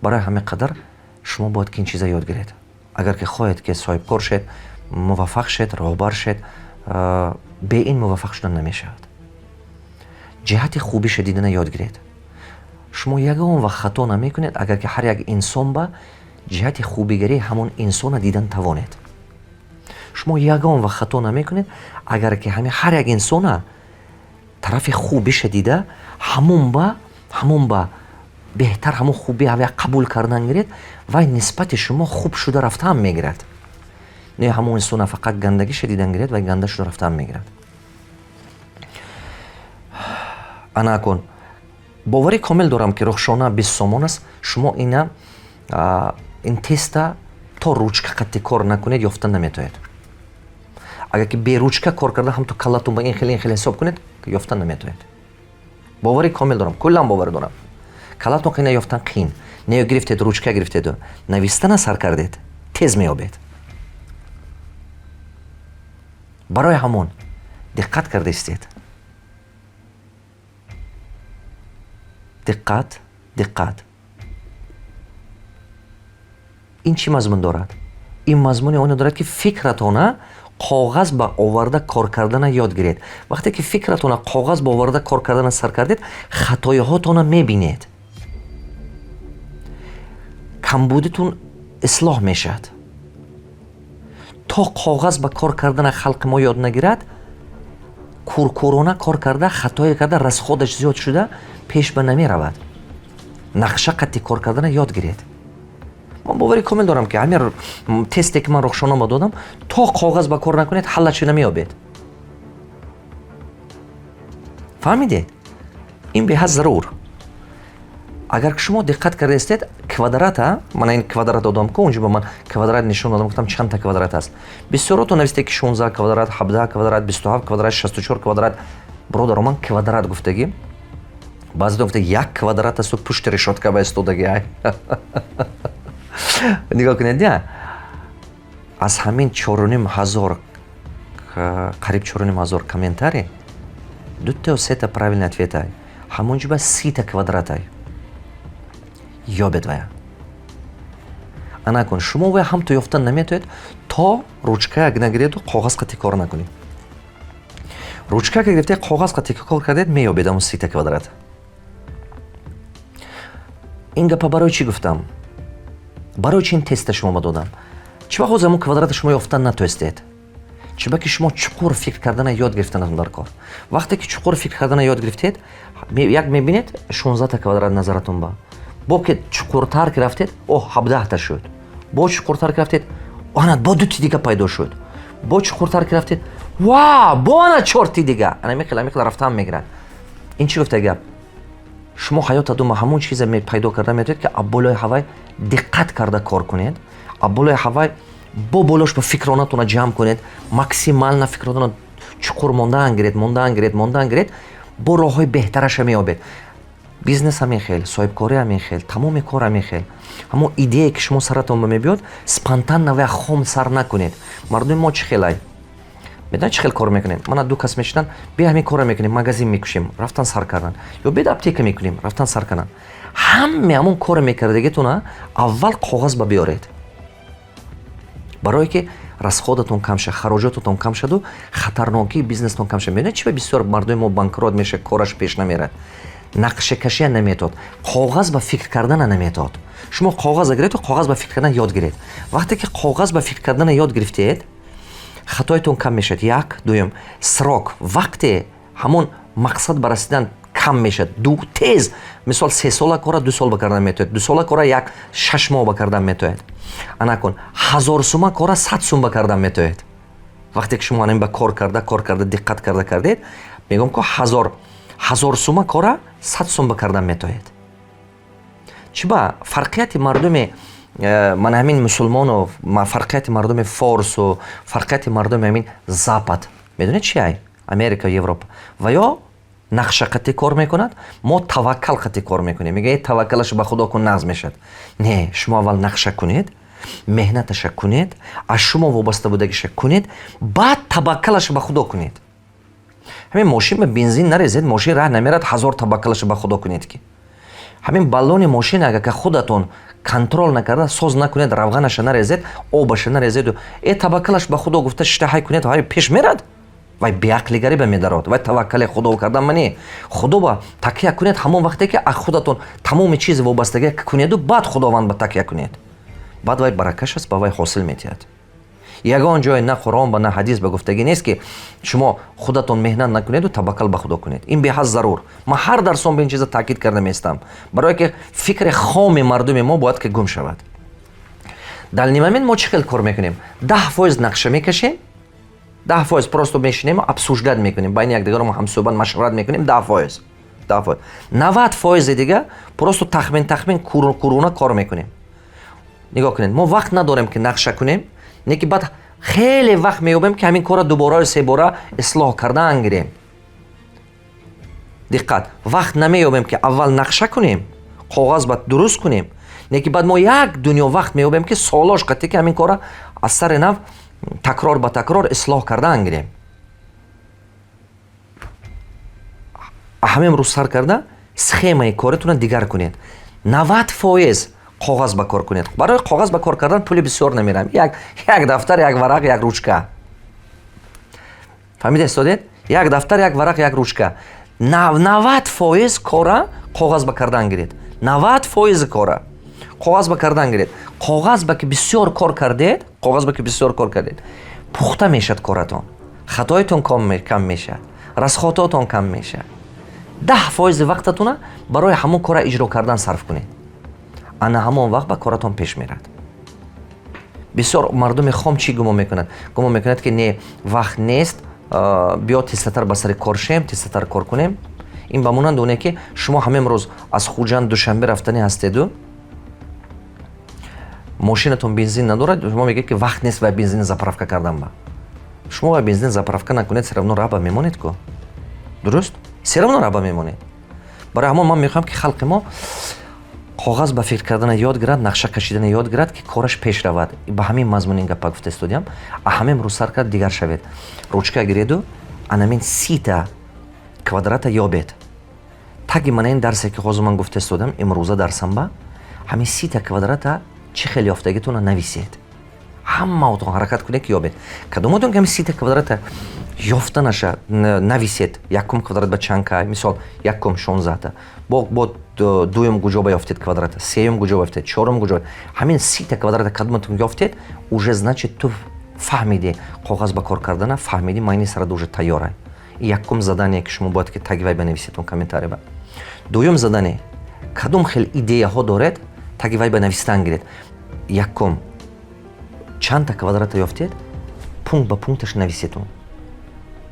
Барои ҳамин қадар шумо бояд ки ин чиза ёд гиред, агар ки хоҳед, ки соҳибкор шед, муваффақ шед, роҳбар шед. Бе ин муваффақ шудан намешавад. Ҷиҳати хубиша дидана ёд гиред. Шумо ягон вақт хато намекунед, агар ки ҳар як инсон ба ҷиҳати хубигарии ҳамон инсона дидан тавонед. Шумо ягон вақт хато намекунед, агар ки ҳами ҳар як инсона тарафи хубиша дида, ҳамон ба беҳтар ҳамон хуби ҳавя қабул кардан гиред, вай нисбати шумо хуб шуда рафтаам мегирад. Не, ҳамон инсона фақат гандагиша дидан гиред, вай ганда шуда рафтаам мегирад. Ана акун боварӣ комил дорам, ки Рухшона 20 сомон аст. Шумо ина, ин теста то ручка қатъи кор накунед, ёфта наметоед. Агар ки бе ручка кор карда, ҳамто каллатон ба ин хел, ин хел ҳисоб кунед, ёфта наметоед. Боварӣ комил дорам, куллан боварӣ дорам, каллатон қина ёфтан қиин. Не, гирифтед ручка, гирифтеду навистана сар кардед, тез меёбед. Барои ҳамон диққат карда истед. Диққат, диққат. Ин чӣ мазмун дорад? Ин мазмуни оне дорад, ки фикратона коғаз ба оварда кор кардана ёд гиред. Вақте ки фикратона коғаз ба оварда кор кардана сар кардед, хатоиҳотона мебинед, камбудитун ислоҳ мешавад. То коғаз ба кор кардана халқи мо ёд нагирад, куркурона кор карда, хатое карда, расходаш зиёд шуда, пеш ба намеравад. Нақша қатъи кор кардана ёд гиред. Ман бовари комил дорам, ки ҳамин тесте ки ман Рухшонома додам, то коғаз ба кор накунед, ҳаллачи намеёбед. Фаҳмидед? Ин беҳад зарур. Агар шумо диққат карда истед, квадрата, мана ин квадрат додам ку, унҷо ба ман квадрат нишон додам, гуфтам, чандта квадрат аст. Бисёротон нависте, ки 16 квадрат, 17 квадрат, 27 квадрат, 64 квадрат. Бародаро, ман квадрат гуфтагӣ, баъзетон гуфта, як квадрат асту, пушти решётка ба истодаги. Ай, нигоҳ кунед, я аз ҳамин 4500, қариб 4500 комментарий, дутаё сета правильный ответ ай, ҳамон ҷо ба 30-та квадратай ёбед. Вая анакун шумо вая ҳамто ёфта наметоед, То ручка як нагиреду коғаз қати кор накунед. Ручка ка гирифта, коғаз қати кор кардед, меёбед ҳамун 30-та квадрат. Ин гапа барои чӣ гуфтам? Барои чи ин теста шумо ба додам? Чӣ вақт ҳозир ҳамун квадрата шумо ёфтан натонистед? Чунки шумо чуқур фикр кардана ёд гирифтанатон дар кор. Вақте ки чуқур фикр кардана ёд гирифтед, як мебинед, 16-та квадрат назаратон ба. Бо ки чуқуртар ки рафтед, о, 17-та шуд. Бо чуқуртар ки рафтед, ана бо дути дига пайдо шуд. Бо чуқуртар ки рафтед, ва бо ана чорти дига. Ана михел, амихел рафтан мегирад. Ин чӣ гуфта гап? Шумо ҳаётатон ҳамон чиза пайдо карда метавонед, ки абболои ҳавай диққат карда кор кунед, абболои ҳавай бо болош ба фикронатона ҷамъ кунед, максимально фикротона чуқур мондаан гиред, мондаан гиред, мондаан гиред, бо роҳҳои беҳтараша меёбед. Бизнес ҳамин хел, соҳибкорӣ ҳамин хел, тамоми кор ҳамин хел. Ҳамон идея, ки шумо саратон ба мебиёд, спонтанно ва хом сар накунед. Мардуми мо чӣ хелай? Медонед, чӣ хел кор мекунем? Мана ду кас мешинанд: «Бия, ҳамин корро мекунем, магазин мекушем», рафтан сар кардан, ё «Бед, аптека мекунем», рафтан сар кардан. Ҳаме ҳамон коре мекардагитона аввал коғаз ба биёред, барое ки расходатон кам шад, хароҷотатон кам шаду хатарнокии бизнестон кам шад. Медонед, чи ба бисёр мардуми мо банкрот мешавад, кораш пеш намерад? Нақшакашия наметод, коғаз ба фикр кардана наметод. Шумо коғаза гиреду коғаз ба фикр кардан ёд гиред. Вақте ки коғаз ба фикр кардана ёд гирифтед, хатоятон кам мешавад, як. Дуюм, срок, вақте ҳамон мақсад ба расидан кам мешавад. Ду, тез. Мисол, 3 сола кора 2 сол ба кардан метавонед, 2 сола кора як 6 моҳ ба кардан метавонед. Анакун, 1000 сума кора 100 сум ба кардан метавонед. Вақте ки шумо анин ба кор карда, кор карда, диққат карда кардед, мегӯям ко 1000 сума кора 100 сум ба кардан метавонед. Чӣ ба фарқияти мардуми ман ҳамин мусулмону, фарқияти мардуми форсу, фарқияти мардуми ҳамин Запад, медонед чи ай? Америка, Европа ва ё нақша қатӣ кор мекунад, мо таваккал қатӣ кор мекунем. Мега: «Таваккалаш ба Худо кун, нағз мешавад». Не, шумо аввал нақша кунед, меҳнаташа кунед, аз шумо вобаста будагиша кунед, баъд таваккалаша ба Худо кунед. Ҳамин мошин ба бензин нарезед, мошин раҳ намерад. Ҳазор таваккалаша ба Худо кунед, ки ҳамин баллони мошин агар ка худатон контрол накарда соз накунед, равғанаша нарезед, обаша нарезеду таваккалаш ба Худо гуфта шита ҳай кунед, ҳай пеш мерад? Вай беақлигарӣ ба медарод. Вай таваккали Худо кардан мани. Худо ба такя кунед ҳамон вақте ки аз худатон тамоми чизи вобастагӣ кунеду баъд Худованд ба такя кунед. Баъд вай баракаш аст, ба вай ҳосил метиҳад. Ягон ҷое, на Қуръон ба, на ҳадис ба гуфтагӣ нест, ки шумо худатон меҳнат накунеду таваккал ба Худо кунед. Ин беҳад зарур. Ман ҳар дарсон ба ин чиза таъкид карда меистам, барое ки фикри хоми мардуми мо бояд ки гум шавад. Дар нимамин мо чӣ хел кор мекунем? 10% нақша мекашем, 10% просто мешинем, обсуждать мекунем, байни якдигаро ҳамсӯҳбат, машварат мекунем. 10%, 10%. 90%-и дига просто тахмин, тахмин, куруна кор мекунем. Нигоҳ кунед, мо вақт надорем, ки нақша кунем, не ки баъд хеле вақт меёбем, ки ҳамин корро дубораю себора ислоҳ кардан гирем. Диққат, вақт намеёбем, ки аввал нақша кунем, коғаз ба дуруст кунем, не ки баъд мо як дунё вақт меёбем, ки солош қатӣ ки ҳамин корро аз сари нав такрор ба такрор ислоҳ кардан гирем. Ҳамин рӯз сар карда схемаи коритона дигар кунед. 90% коғаз ба кор кунед. Барои коғаз ба кор кардан пули бисёр намерам. Як дафтар, як варақ, як ручка. Фаҳмида истодед? Як дафтар, як варақ, як ручка. 90% кора коғаз ба кардан гиред. 90%-и кора коғаз ба кардан гиред. Коғаз ба ки бисёр кор кардед, коғаз ба ки бисёр кор кардед, пухта мешавад коратон, хатоитон кам мешавад, расходотон кам мешавад. 10%-и вақтатона барои ҳамон кора иҷро кардан сарф кунед. Ана ҳамон вақт ба коратон пеш мерад. Бисёр мардуми хом чӣ гумон мекунад? Гумон мекунад, ки не, вақт нест, биё тезтатар ба сари кор шем, тезтатар кор кунем. Ин ба монанди оне, ки шумо ҳамин рӯз аз Хуҷанд Душанбе рафтанӣ ҳастеду мошинатон бензин надорад. Шумо мегӯед, ки вақт нест вай бензини заправка кардан. Ба шумо вай бензин заправка накунед, всё равно раба мемонед ку, дуруст? Всё равно раба мемонед. Барои ҳамон ман мехоҳам, ки халқи мо коғаз ба фикр кардана ёд гирад, нақша кашидана ёд гирад, ки кораш пеш равад. Ба ҳамин мазмун ин гапа гуфта истодиям. А ҳамин рӯз сар кард дигар шавед. Ручка гиреду анамин 30-та квадрата ёбед. Таги мана ин дарсе, ки ҳозир ман гуфта истодам, имрӯза дарсам ба ҳамин 30-та квадрата чӣ хел ёфтагитона нависед. Ҳамаотон ҳаракат кунед, ки ёбед. Кадомотон ки ҳами 30-та квадрата ёфта наша, нависед: якум квадрат ба чанд кай, мисол, якум 16-та, бо дуюм куҷо ба ёфтед квадрата, сеюм куҷо ба ёфтед, чорум куҷо. Ҳамин 30-та квадрата кадоматон ёфтед, уже значит ту фаҳмидӣ коғаз ба кор кардана, фаҳмидӣ, майни сарада уже тайёра. Якум задание, ки шумо бояд ки таги вай банависед, комментарий ба. Дуюм задание: кадом хел идеяҳо доред, таги вай ба навистан гиред. Якум, чандта квадрата ёфтед, пункт ба пункташ нависетон.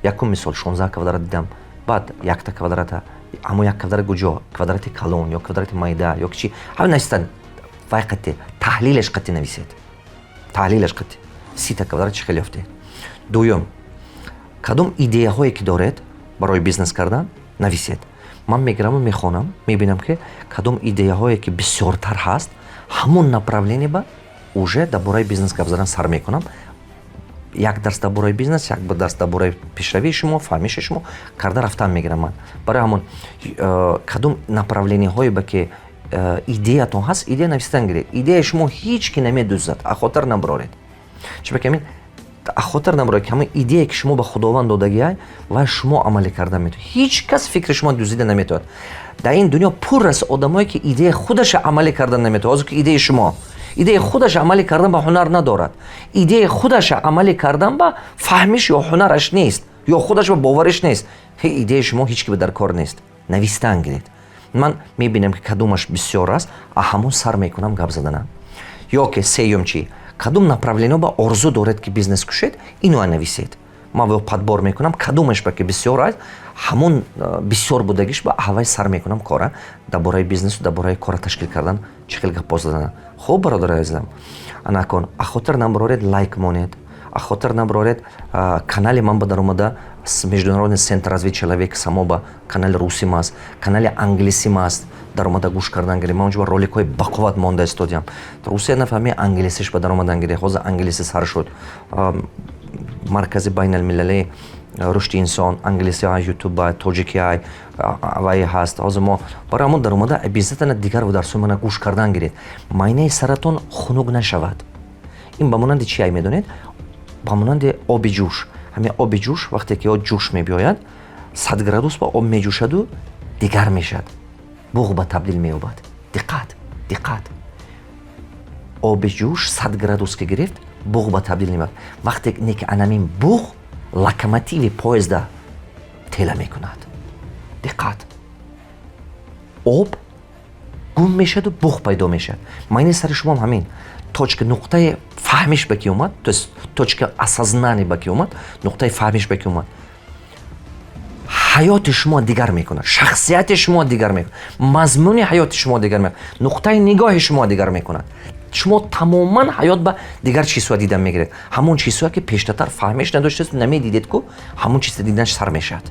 Якум мисол, 16 квадрат дидам, баъд якта квадрата, ҳамон як квадрат куҷо, квадрати калон ё квадрати майда ё чи, ҳама навистан вай қатти, таҳлилаш қатти нависед, таҳлилаш қатти. 30-та квадрат чӣ хел ёфтед? Дуюм, кадом идеяҳое ки доред барои бизнес кардан, нависед. Ман мегираму мехонам, мебинам, ки кадом идеяҳое ки бисёртар ҳаст, ҳамон направление ба уже дар бораи бизнес гап задан сар мекунам. Як дарс дар бораи бизнес, як дарс дар бораи пешравии шумо, фаҳмиши шумо карда рафтан мегирам ман. Барои ҳамон кадом направление ҳое ба ки идеятон ҳаст, идея навистан гиред. Идеяи шумо ҳеҷ ки намедуздад, ахотир набароред. Чунки ҳамин ахотир набароред, ки ҳамин идея, ки шумо ба Худованд додагиай ва шумо амалӣ карда метавонед, ҳеҷ кас фикри шумо дуздида наметавонад. Дар ин дунё пур аст одамое, ки идеяи худаша амалӣ карда наметавонад. Ҳозир ки идеяи шумо, идеяи худаша амалӣ кардан ба ҳунар надорад, идеяи худаша амалӣ кардан ба фаҳмиш ё ҳунараш нест, ё худаш ба бовариш нест. Идеяи шумо ҳеҷ ки ба дар кор нест. Навистан гиред. Ман мебинам, ки кадомаш бисёр аст, а ҳамон сар мекунам гап заданам. Ё ки сеюм чӣ? Кадом направление ба орзу доред, ки бизнес кушед, ино нависед. Ман подбор мекунам, кадомаш ба ки бисёр аст, ҳамон бисёр будагиш ба ҳавай сар мекунам кора, дар бораи бизнесу дар бораи кора ташкил кардан, чӣ хел гапҳо задан. Хуб, бародари азизам, анакун ахотир набароред, лайк монед, ахотир набароред. Канали ман ба даромада, Международный центр развития человека само, ба канали русим аст, канали англисим аст, даромада гӯш кардан гирем. Ман онҷо роликҳои бақувват монда истодиям. Русия нафаҳми, англисиш ба даромадан гире. Ҳозир англиси сар шуд. Маркази байналмилалии рушди инсон англиси, ютуба тоҷики вай ҳаст. Ҳозир мо барои ҳамон даромада обязательно дигар дарсҳои мана гӯш кардан гиред. Майнаи саратон хунук нашавад. Ин ба монанди чи ай, медонед? Ба монанди оби ҷӯш. Ҳамин оби ҷӯш, вақте ки ҷӯш мебиёяд, 100 градус ба об меҷӯшаду дигар мешавад, буғ ба табдил меёбад. Диққат, диққат! Оби ҷӯш 100 градус ки гирифт, буғ ба табдил меёбад. Вақте не ки анамин буғ локомотиви поезда тела мекунад. Диққат! Об гум мешаду буғ пайдо мешавад. Майнаи сари шумоам ҳамин. Точка, нуқтаи фаҳмиш ба ки омад, то есть точка осознания ба ки омад, нуқтаи фаҳмиш ба ки омад, ҳаёти шумо дигар мекунад, шахсияти шумо дигар мекунад, мазмуни ҳаёти шумо дигар мекунад, нуқтаи нигоҳи шумо дигар мекунад. Шумо тамоман ҳаёт ба дигар чизҳо дидан мегиред. Ҳамон чизҳое, ки пештатар фаҳмиш надоштед, намедидед ку, ҳамон чиза диданаш сар мешавад.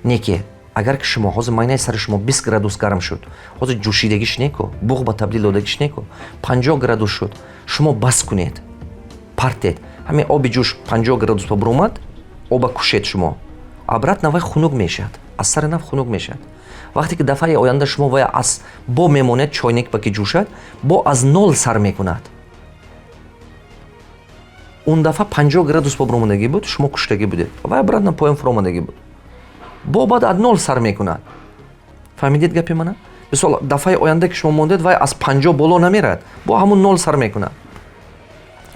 Не ки агар ки шумо ҳозир майнаи сари шумо 20 градус гарм шуд, ҳозир ҷӯшидагиш неку, буғ ба табдил додагиш неку, 50 градус шуд, шумо бас кунед, партед. Ҳамин оби ҷӯш 50 градус ба буромад, оба кушед шумо, обратно вай хунук мешавад, аз сари нав хунук мешавад. Вақте ки дафъаи оянда шумо вай аз бо мемонед чойник ба ки ҷӯшад, бо аз нол сар мекунад. Он дафъа 50 градус ба буромадагӣ буд, шумо куштагӣ будед, вай обратно поён фуромадагӣ буд, бо баъд аз нол сар мекунад. Фаҳмидед гапи мана? Мисол, дафъаи оянда ки шумо мондед, вай аз 50 боло намерад, бо ҳамун нол сар мекунад.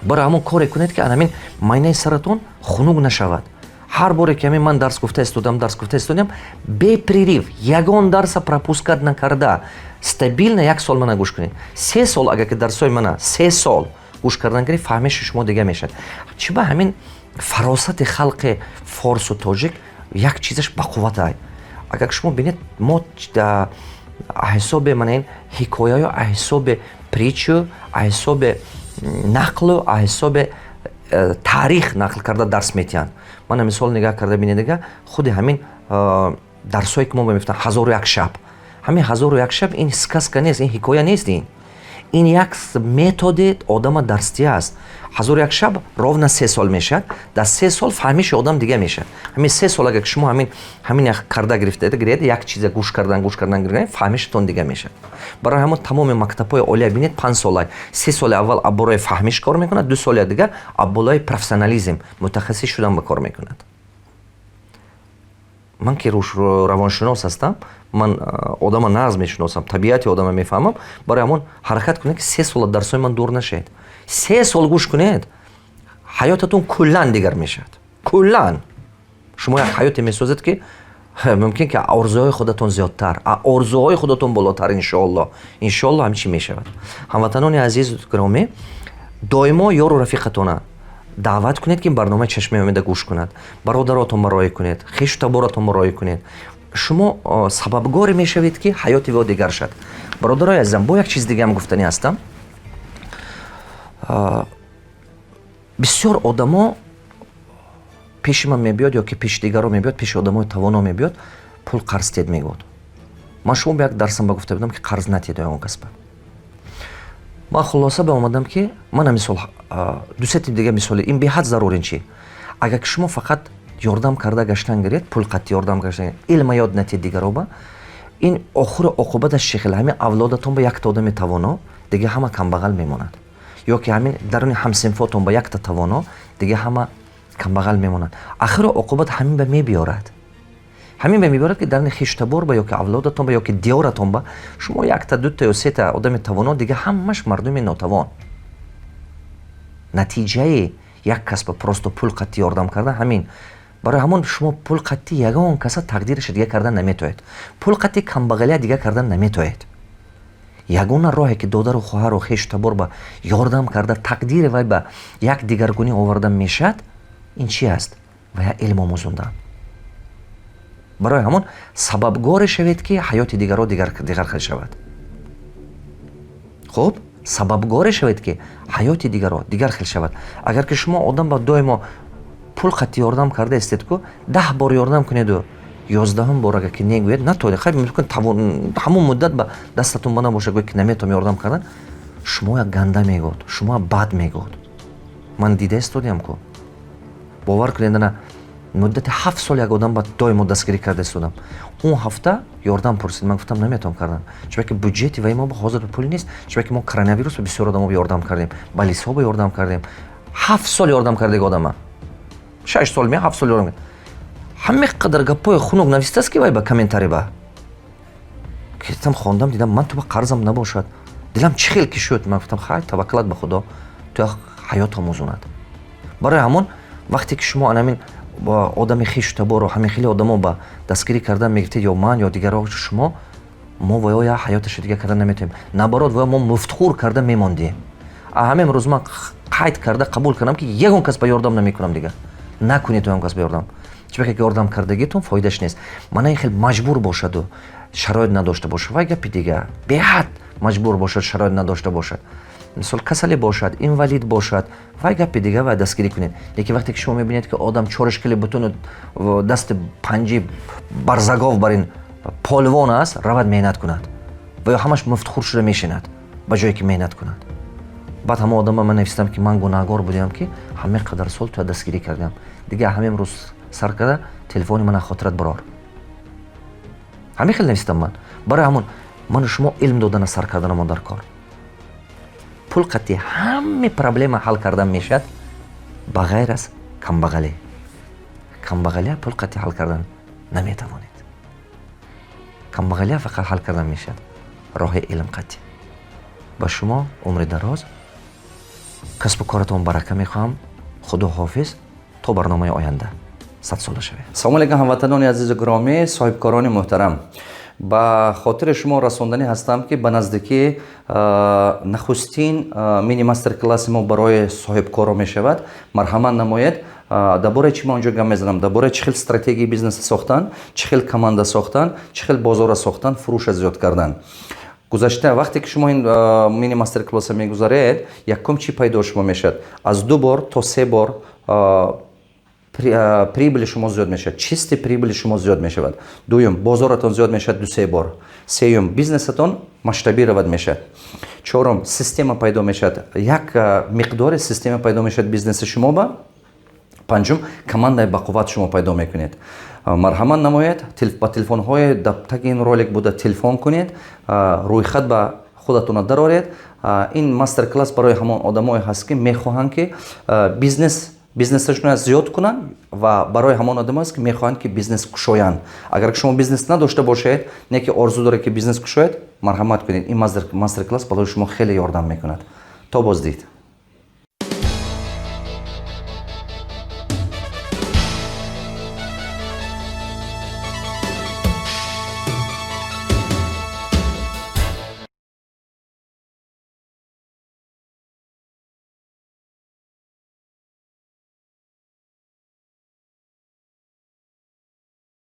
Барои ҳамон коре кунед, ки ҳамин майнаи саратон хунук нашавад. Ҳар боре ки ҳамин ман дарс гуфта истодам, дарс гуфта истодам, без перерыв, ягон дарса пропускать накарда, стабильно як сол мана гӯш кунед, 3 сол. Агар ки дарсҳои мана 3 сол гӯш кардан кунед, фаҳмиши шумо дига мешавад. Чӣ ба ҳамин фаросати халқи форсу тоҷик як чизаш бақувват ай. Агар шумо бинед, мо ҳисоби мана ин ҳикояю, ҳисоби притчу, ҳисоби нақлу, ҳисоби таърих нақл карда дарс метиҳанд. Мана мисол, нигаҳ карда бинедага, худи ҳамин дарсҳое, ки мо мефтам, «Ҳазору як шаб». Ҳамин «Ҳазору як шаб» ин сказка нест, ин ҳикоя нест, ин Ин як методи одама дарсдиҳ аст. «Ҳазору як шаб» ровно 3 сол мешавад. Дар 3 сол фаҳмиши одам дига мешавад. Ҳамин 3 сол агар шумо ҳамин карда гирифтед, гиред, як чиза гӯш кардан, гӯш кардан, фаҳмишатон дига мешавад. Барои ҳамон тамоми мактабҳои олия бинед, 5 сола. 3 соли аввал абборои фаҳмиш кор мекунад, 2 соли дигар абболои профессионализм, мутахассис шудан ба кор мекунад. Ман ки равоншинос ҳастам, ман одама нағз мешиносам, табиати одама мефаҳмам. Барои ҳамон ҳаракат кунед, ки 3 сола дарсҳои ман дур нашавед. 3 сол гӯш кунед, ҳаётатон куллан дигар мешавад. Куллан шумо як ҳаёте месозед, ки мумкин ки орзуҳои худатон зиёдтар, орзуҳои худатон болотар. Иншоалло, иншоалло, ҳамин чи мешавад. Ҳамватанони азизу гиромӣ, доимо ёру рафиқатона даъват кунед, ки барномаи «Чашмаи умеда» гӯш кунад. Бародаротон роҳӣ кунед, хешу таборатон роҳӣ кунед. Шумо сабабгоре мешавед, ки ҳаёти во дигар шад. Бародарои азизам, бо як чиз дигаам гуфтанӣ ҳастам. Бисёр одамо пеши ман мебиёд ё ки пеши дигаро мебиёд, пеши одамои тавоно мебиёд, пул қарз тед мегӯд. Ман шумо ба як дарсам ба гуфта будам, ки қарз натед он касба. Ман хулоса ба омадам, ки мана мисол, дусети дига мисоли, ин беҳад зарур. Ин чи? Агар ки шумо фақат ёрдам карда гаштан гиред, пул қатъи ёрдам гаштан, илма ёд натед дигароба, ин охиру оқубаташ чӣ хел? Ҳамин авлодатон ба якта одами тавоно, дига ҳама камбағал мемонад, ё ки ҳамин даруни ҳамсинфотон ба якта тавоно, дига ҳама камбағал мемонад. Ахиру оқубат ҳамин ба мебиёрад, ҳамин ба мебиёрад, ки даруни хештабор ба, ё ки авлодатон ба, ё ки диёратон ба шумо якта, дута ё сета одами тавоно, дига ҳамаш мардуми нотавон. Натиҷаи як кас ба просто пул қатъи ёрдам кардан ҳамин. Барои ҳамон шумо пул қатъи ягон каса тақдираша дига кардан наметоед, пул қатъи камбағалия дига кардан наметоед. Ягона роҳе, ки додару хоҳару хешу табор ба ёрдам карда, тақдири вай ба як дигаргунӣ овардан мешавад, ин чи аст? Ва я илм омӯзондан. Барои ҳамон сабабгоре шавед, ки ҳаёти дигарро дигар хел шавад. Хуб, сабабгоре шавед, ки ҳаёти дигарро дигар хел шавад. Агар ки шумо одам ба доимо пул қатъи ёрдам карда истед ку, 10 бор ёрдам кунеду 11-ум бор агар ки негӯед, натонед, хай, мумкин ҳамон муддат ба дастатон ба набошад, гӯед, ки наметавонам ёрдам кардан, шумо як ганда мегӯд, шумо бад мегӯд. Ман дида истодиам ку, бовар кунед, ана муддати 7 сол як одам ба доимо дастгирӣ карда истодам. Он ҳафта ёрдам пурсид, ман гуфтам, наметавонам кардан, чунки бюджети ваи мо ҳозир пул нест, чунки мо коронавирус бисёр одамо ёрдам кардем, балисҳо ба ёрдам кардем. 7 сол ёрдам кардаги одама, 6 сол ме, 7 сол ёрдам. Ҳаме қадар гапҳои хунук навистааст, ки вай ба комментарий ба китам хондам, дидам, ман ту ба қарзам набошад, дилам чӣ хел ки шуд. Ман гуфтам, хай, таваккалат ба Худо, ту ҳаёт омӯзонад. Барои ҳамон вақте ки шумо анамин одами хешу табору ҳамин хели одамо ба дастгирӣ кардан мегирифтед, ё ман, ё дигарро, шумо, мо ва ё ҳаёташа дига кардан наметавонем. Наоборот, ва мо муфтхӯр карда мемондем. А ҳамин рӯз ман қайд карда қабул кардам, ки ягон кас ба ёрдам намекунам дигар. Накунед ягон кас ба ёрдам, чунки ёрдам кардагитон фоидаш нест. Мана ин хел маҷбур бошаду шароит надошта бошад, вай гапи дига. Беҳад маҷбур бошад, шароит надошта бошад, мисол, касале бошад, инвалид бошад, вай гапи дига, вай дастгирӣ кунед. Лекин вақте ки шумо мебинед, ки одам чоришкили бутуну дасти панҷи барзагов бар ин полвон аст, равад меҳнат кунад, ва ё ҳамаш муфтхӯр шуда мешинад, ба ҷое ки меҳнат кунад. Баъд ҳама одама ман навистам, ки ман гунаҳгор будем, ки ҳаме қадар сол туя дастгирӣ кардам. Дига ҳамин рӯз сар карда телефони мана хотират барор. Ҳамин хел навистам ман. Барои ҳамон ману шумо илм додана сар карданамо дар кор. Пул қатъи ҳаме проблема ҳал кардан мешавад, ба ғайр аз камбағалӣ. Камбағалия пул қатъи ҳал кардан наметавонед. Камбағалия фақат ҳал кардан мешавад роҳи илм қатъи. Ба шумо умри дароз, касбу коратон барака мехоҳам. Худо ҳофиз, то барномаи оянда. Садсола шавед. Салому алейкум, ҳамватанони азизу гиромӣ, соҳибкорони муҳтарам! Ба хотири шумо расонданӣ ҳастам, ки ба наздикӣ нахустин мини мастер класси мо барои соҳибкоро мешавад. Марҳамат намоед. Дар бораи чӣ ма онҷо гап мезанам? Дар бораи чӣ хел стратегияи бизнеса сохтан, чӣ хел команда сохтан, чӣ хел бозора сохтан, фурӯша зиёд кардан. Гузашта вақте ки шумо ин мини мастер класса мегузаред, якум чӣ пайдо шумо мешавад? Аз ду бор то се бор. Прибыли шумо зиёд мешавад, чистый прибыли шумо зиёд мешавад. Дуюм, бозоратон зиёд мешавад ду-се бор. Сеюм, бизнесатон масштабировать мешавад. Чорум, система пайдо мешавад, як миқдори система пайдо мешавад бизнеси шумо ба. Панҷум, командаи бақувват шумо пайдо мекунед. Марҳамат намоед, ба телефонҳои таги ин ролик буда телефон кунед, рӯйхат ба худатона дароред. Ин мастер класс барои ҳамон одамое ҳаст, ки мехоҳанд, ки бизнесашонро зиёд кунанд, ва барои ҳамон одамое аст, ки мехоҳанд, ки бизнес кушоянд. Агар шумо бизнес надошта бошед, не ки орзу доред, ки бизнес кушоед, марҳамат кунед, ин мастер класс барои шумо хеле ёрдам мекунад. То боздид.